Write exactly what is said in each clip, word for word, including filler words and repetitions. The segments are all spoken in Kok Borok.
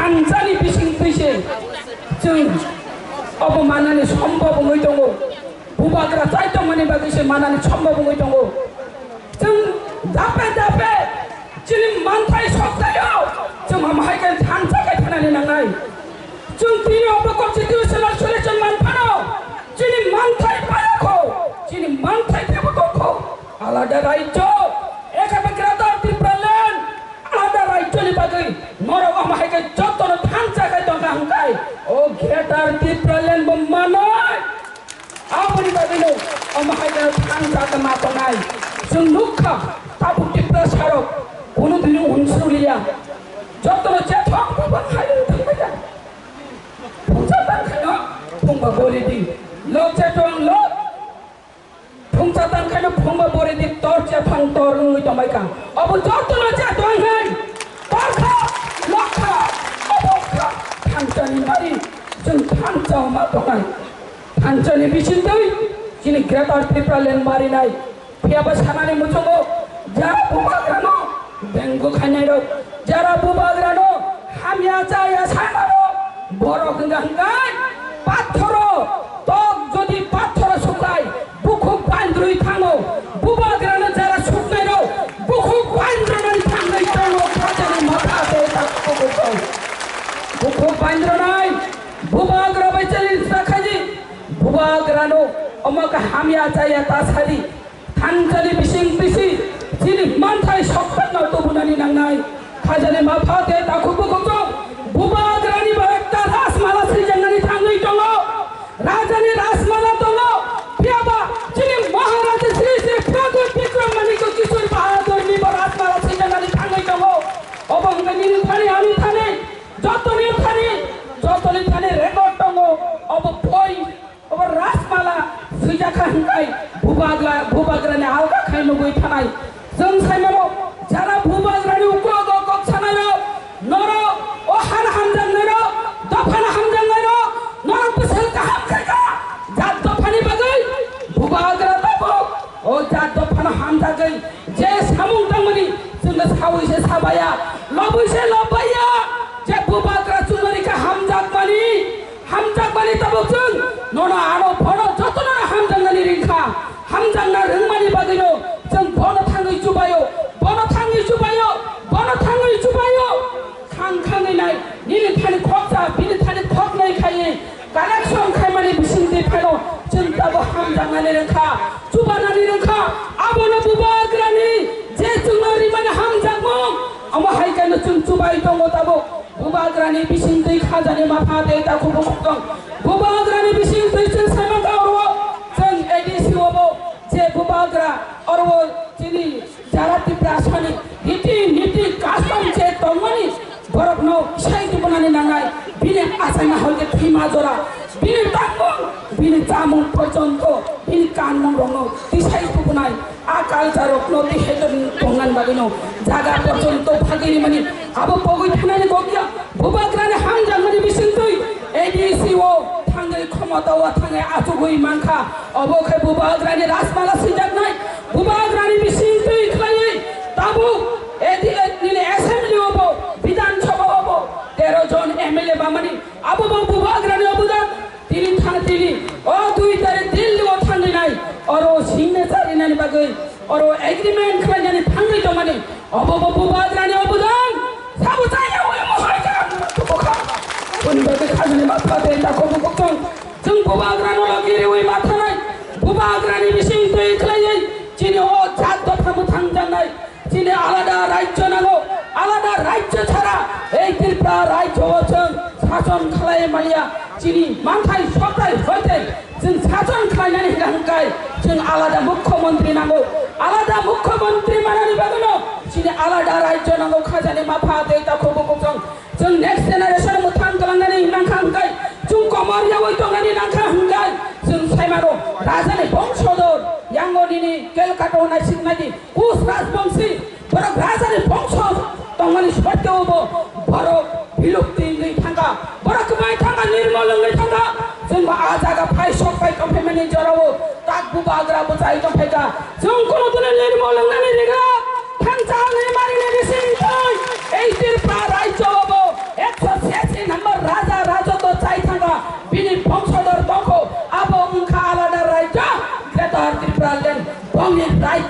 Thansa ni bising twi se chwng obo manani sombhob wngwi tongo. Bubagra chai tongmani bagwi se manani sombhob wngwi tongo. Chwng dape dape chini manthai soktaio chwng omo hai khe thansa khe thanani nangnai. Chwng tini obo constitutional solution man phano chini manthai paya kho, chini manthai tebo tong kho. Alada rajyo, ekhabe Greater Tipraland, alada rajyoni bagwi norok omo hai khe jotono thansa khe tongkha hwnkhe, o Greater Tipraland bo manwi. Aboni bagwino omo hai khe thansa khe ma tongnai. Chwng nukha, tabuk Tiprasarok kunu dino unsukliya. Jotono chethok bubar hai thangbaija. Phungsa tangkhaino phungba bori di. Lok chetong lok. Phungsa tangkhaino phungba bori di, tor chephang tor wngwi tongbaikha. Obo jotono chetong hai. Torkha, lokha, obokha, thansani mari, chwng thansa ma tongnai. Thansani bisingtwi chini Greater Tipraland marinai. Phiyaba sanani muchungo jara bubagrano bengbu khainairok, jara bubagrano hamya chaya sanarok, borok hwnka hwnkhe pathoro tok jodi pathoro suklai bukhuk bandrwi thango, bubagrano jara suknairok bukhuk bandrwino thangwi tongo khajani motha tei tak bukhuk tong. Bukhuk bandrwnai bubagra bai challenge ta khaidi, bubagrano omo khe hamya chaya ta sadi. Thansani bising bisi chini manthai sokphano tubunani nangnai. Khajani mapha tei takhuk bukhuk tong. Bubagrani bo ekta rajmala swijaknani thangwi tongo. Rajani rajmala tongo. Phiyaba chini Maharaja Shri Shri Pradyut Bikram Manikya Kishore Bahadurni bo rajmala swijaknani thangwi tongo. Obo hwnkhe nini thani, ani thani, jotoni thani, jotoni thani record tongo. Obo boi Obo rajmala swijakha hwnkhe bubagra, bubagrani alga khai nugwi thanai. Chwng saimano jara bubagrani uklogo kok sanairok, norok o han hamjaknairok, dophano hamjaknairok, norok bwswk kaham khaikha, jat dophani bagwi bubagra tabuk o jat dophano hamjagwi je samung tangmani chwngno sawi se sabaya, lobwi se lobbaiya, je bubagra chwngno rikha hamjakmani. Hamjakmani tabuk chwng nono ano bono jotono hamjaknani ringkha. Hamjakna rwngmani bagwino chwng bono thangwi chubaio, bono thangwi chubaio, bono thangwi chubaio. Khang khangwi nai, nini thani khoksa, bini thani khoknwi khaiwi connection khaimani bisingtwi phano chwng tabuk hamjaknani rwngkha, chubanani rwngkha. Abono bubagrani je chwngno rimani hamjakmung, omo hai kheno chwng chubai tongo tabuk. Bubagrani bisingtwi khajani mapha tei takhuk bukhuk tong. Bubagrani bisingtwi chwng saimang kha oro chwng A D C o bo je bubagra oro chini jara Tiprasani riti niti custom je tongmani borokno sai tubunani nangnai. Bini achaima hoi khe thwima jora, bini tangmung, bini chamung porjonto, bini kanmung rokno tisai tubunai. A culture rokno tei hai tongna bagwino jaga porjonto phagwi rimani abo pogwi thanani kokya. Bubagrani hamjakmani bisingtwi A D C o thangwi khomota o thangwi achugwi mankha. Obo khe bubagrani rajmala swijaknai, bubagrani bisingtwi khlaiwi tabuk A D, nini assembly o bo, Bidhan Sabha o bo tero jon M L A bamani abo bo bubagrani obodan. Tini thang tini o dui tarik Delhi o thangwi nai, oro signature rinani bagwi, oro agreement khlainani thangwi tongmani, obo bo bubagrani obodan. Sabo chaya oi mo hai ka bokha. Boni bagwi khajani mapha tei takhuk bukhuk tong. Chwng bubagrano logi riwi mathanai, bubagrani bisingtwi khlaiwi chini o jat dopha mwthang janai. Chini alada rajyo nango, alada rajyo chara ei Tripura rajyo o chwng sason khlai manya. Chini manthai sotai hoite chwng sason khlainani hwnkha hwnkhe chwng alada mukhyamantri nango, alada mukhyamantri manani bagwino chini alada rajyo nango. Khajani mapha tei takhuk bukhuk chwng Chwng next generation mwthang twlangnani nangkha hwnkhe, chwng komor yaui tongnani nangkha hwnkhe, chwng saimano rajani bongsodor, yango nini Kelkata o naisik nadi, Kush Rajbongsi, borok rajani bongso tongmani sotteo bo borok bilupti wngwi thangkha, borok kwmai thangkha, nirmol wngwi thangkha, chwngbo a jaga phai sok pai tongphaimani jorao tak bubagra bwchai tongphaikha, chwng kunu dino nirmol wngnani rigra. Thansa wngwi marinani sintwi, ei Tripura rajyo o bo ekso set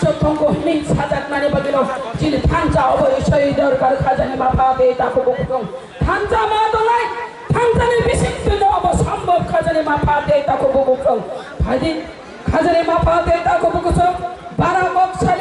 Chotongko hwnwi sajaknani bagwino chini thansa obo isoi dorkar khajani mapha tei takhuk bukhuk. Thansa ma tongnai, thansani bising twino obo sambor khajani mapha tei takhuk bukhuk. Phaidi khajani mapha tei takhuk bukhuk. Bara moksa